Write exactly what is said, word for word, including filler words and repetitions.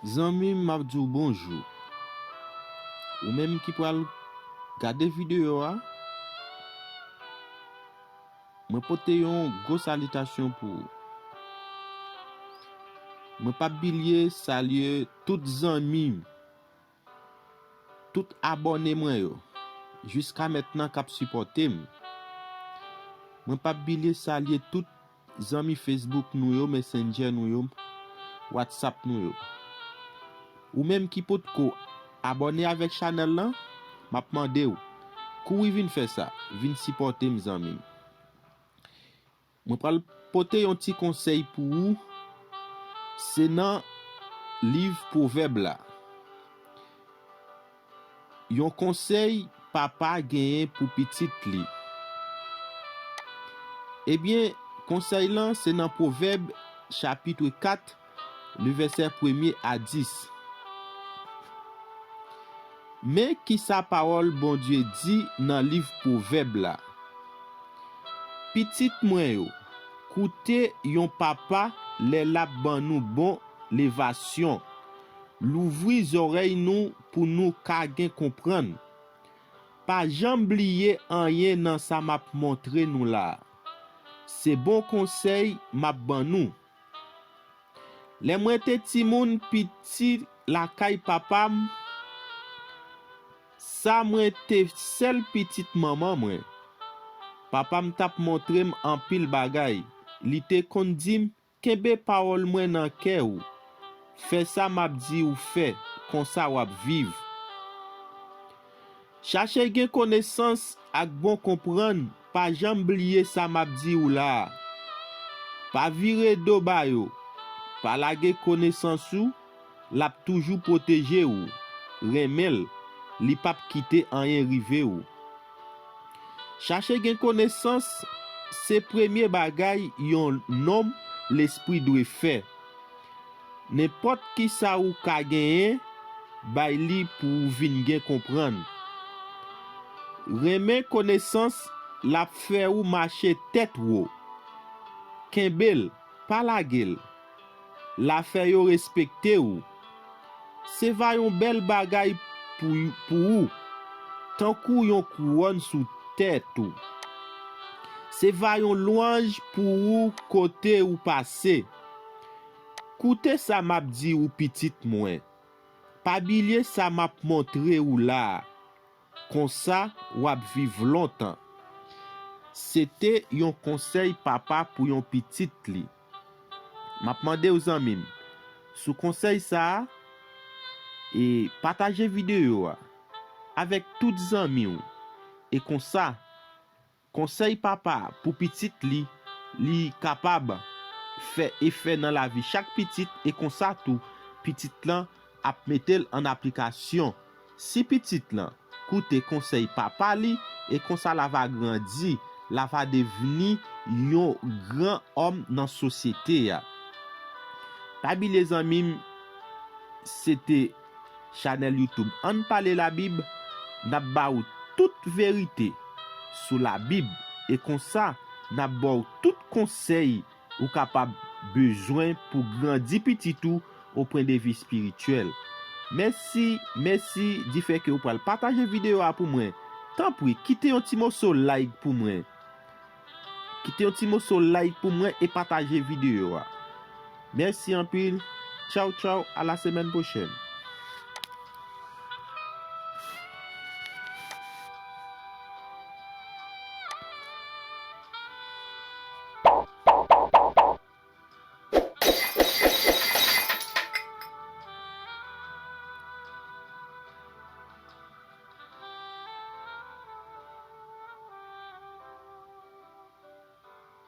Zanmi m, m ap di w bonjou. Ou menm ki pral gade videyo a, mwen pote yon gwo salitasyon pou ou. Mwen p ap bliye salye tout zanmi m, tout abòne mwen yo, jiska mentnan k ap sipòte m. Mwen p ap bliye salye tout zanmi Facebook nou yo, Messenger nou yo, WhatsApp nou yo. Ou menm ki potko abòne avèk chanèl lan, m ap mande w, kouri vin fè sa, vin sipòte m, zanmi m. Mwen pral pote yon ti konsèy pou ou, se nan liv Pwovèb la. Yon konsèy papa genyen pou pitit li. Ebyen, konsèy lan se nan Pwovèb chapit kat, le vèsè premye a dis. Men kisa pawòl Bondye di nan liv Pwovèb la: Pitit mwen yo, koute yon papa lè l ap ban nou bon levasyon. Louvri zòrèy nou pou nou ka gen konprann. Pa janm bliye anyen nan sa m ap montre nou la a. Se bon konsèy m ap ban nou. Lè mwen te timoun piti lakay papa m, sa mwen te sèl pitit manman mwen. Papa m t ap montre m anpil bagay. Li te konn di m, kenbe pawòl mwen nan kè w. Fè sa m ap di w fè, konsa w ap viv. Chache gen konesans ak bon konprann, pa janm bliye sa m ap di w la a. Pa vire do ba yo, pa lage konesans ou, l ap toujou pwoteje w. Renmen l, li p ap kite anyen rive w. Chache gen konesans se premye bagay yon nonm lespri dwe fè. Nenpòt kisa ou ka genyen, bay li pou ou vin gen konprann. Renmen konesans, l ap fè ou mache tèt wo. Kenbe l, pa lage l. L a fè yo respekte ou. Se va yon bèl bagay pou, pou ou, tankou yon kouwòn sou tèt ou. Se va yon lwanj pou ou kote ou pase. Koute sa m ap di ou, pitit mwen. Pa bliye sa m ap montre ou la a. Konsa, w ap viv lontan. Se te yon konsèy papa pou yon pitit li. M ap mande w, zanmi m, sou konsèy sa a, e pataje videyo a avèk tout zanmi w. E konsa, konsèy papa a pou pitit li, li kapab fè efè nan lavi chak pitit, e konsa tou, pitit lan ap mete l an aplikasyon. Si pitit lan koute konsèy papa li, e konsa l a va grandi, l a va devni yon gran òm nan sosyete a. Pa bliye, zanmi m, se te chanèl YouTube Ann Pale Labib, n ap ba ou tout verite sou Labib, e konsa, n ap ba w tout konsèy ou kapab bezwen pou grandi pitit ou o pwen de vi espirityèl. Mèsi, mèsi difè ke ou pral pataje videyo a pou mwen. Tanpri, kite yon ti moso like pou mwen. Kite yon ti moso like pou mwen e pataje videyo a. Mèsi anpil. Tchaw, tchaw, a la semèn pwochèn.